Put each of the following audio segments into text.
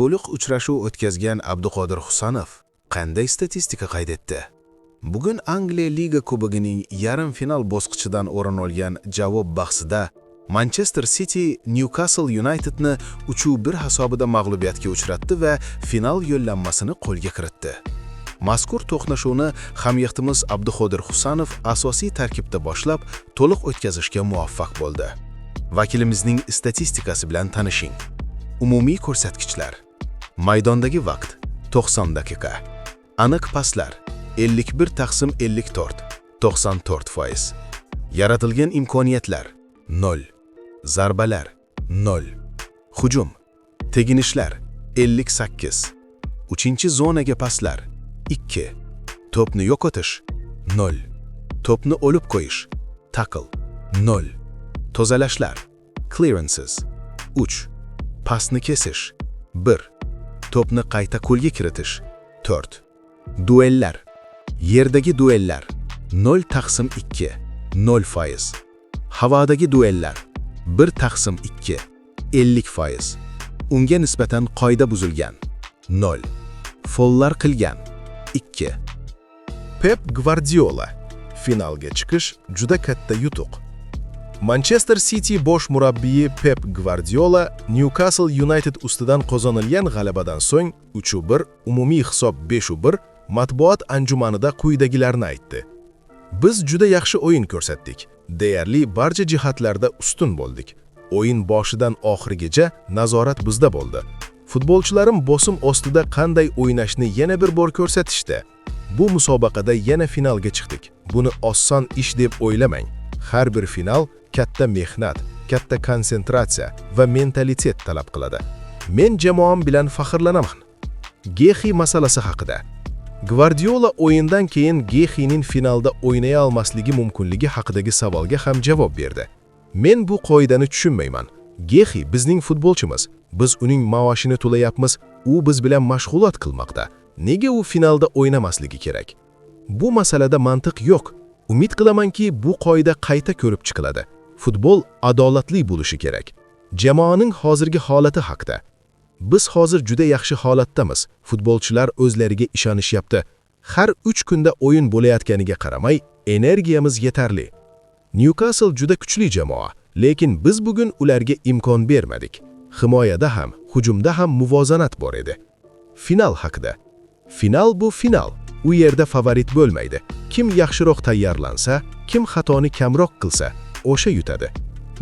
To'liq uchrashuv o'tkazgan Abduqodir Husanov qanday statistika qayd etdi? Bugun Angliya Liga Kubogining yarim final bosqichidan o'rin olgan javob bahsida Manchester City Newcastle Unitedni 3-1 hisobida mag'lubiyatga uchratdi va final yo'llanmasini qo'lga kiritdi. Mazkur to'qnashuvni hamyurtimiz Abduqodir Husanov asosiy tarkibda boshlab, to'liq o'tkazishga muvaffaq bo'ldi. Vakilimizning statistikasi bilan tanishing. Umumiy ko'rsatkichlar. Maydondagi vaqt 90 daqiqa. Aniq paslar 51 taqsim 54, 94%. Yaratilgan imkoniyatlar 0. Zarbalar 0. Hujum. Teginishlar 58. 3-zonaga paslar 2. To'pni yo'qotish 0. To'pni olib qo'yish, tackle, 0. Tozalashlar, clearances, 3. Pasni kesish 1. To'pni qayta qo'lga kiritish 4. Duellar. Yerdagi duellar 0 taqsim 2, 0%. Havodagi duellar 1 taqsim 2, 50%. Unga nisbatan qoida buzilgan 0. Follar qilgan 2. Pep Gvardiola: "Finalga chiqish juda katta yutuq." Manchester City bosh murabbiyi Pep Gvardiola Newcastle United ustidan qozonilgan g'alabadan so'ng 3-1, umumiy hisob 5-1, matbuot anjumanida quyidagilarni aytdi. "Biz juda yaxshi o'yin ko'rsatdik. Deyarli barcha jihatlarda ustun bo'ldik. O'yin boshidan oxirigacha nazorat bizda bo'ldi. Futbolchilarim bosim ostida qanday o'ynashni yana bir bor ko'rsatishdi. Bu musobaqada yana finalga chiqdik. Buni oson ish deb o'ylamang. Har bir final katta mehnat, katta konsentratsiya va mentalitet talab qiladi. Men jamoam bilan faxrlanaman." Gexi masalasi haqida. Gvardiola o'yindan keyin Gexining finalda o'ynay olmasligi mumkinligi haqidagi savolga ham javob berdi. "Men bu qoidani tushunmayman. Gexi bizning futbolchimiz. Biz uning maoshini to'layapmiz, u biz bilan mashg'ulot qilmoqda. Nega u finalda o'ynamasligi kerak? Bu masalada mantiq yo'q. Umid qilamanki, bu qoida qayta ko'rib chiqiladi. Futbol adolatli bo'lishi kerak." Jamoaning hozirgi holati haqida. "Biz hozir juda yaxshi holatdamiz. Futbolchilar o'zlariga ishonishyapti. Har 3 kunda o'yin bo'layotganiga qaramay, energiyamiz yetarli. Newcastle juda kuchli jamoa, lekin biz bugun ularga imkon bermadik. Himoyada ham, hujumda ham muvozanat bor edi." Final haqida. "Final bu final. U yerda favorit bo'lmaydi. Kim yaxshiroq tayyorlansa, kim xatoni kamroq qilsa, o'sha yutadi.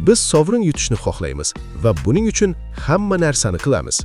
Biz sovrin yutishni xohlaymiz va buning uchun hamma narsani qilamiz."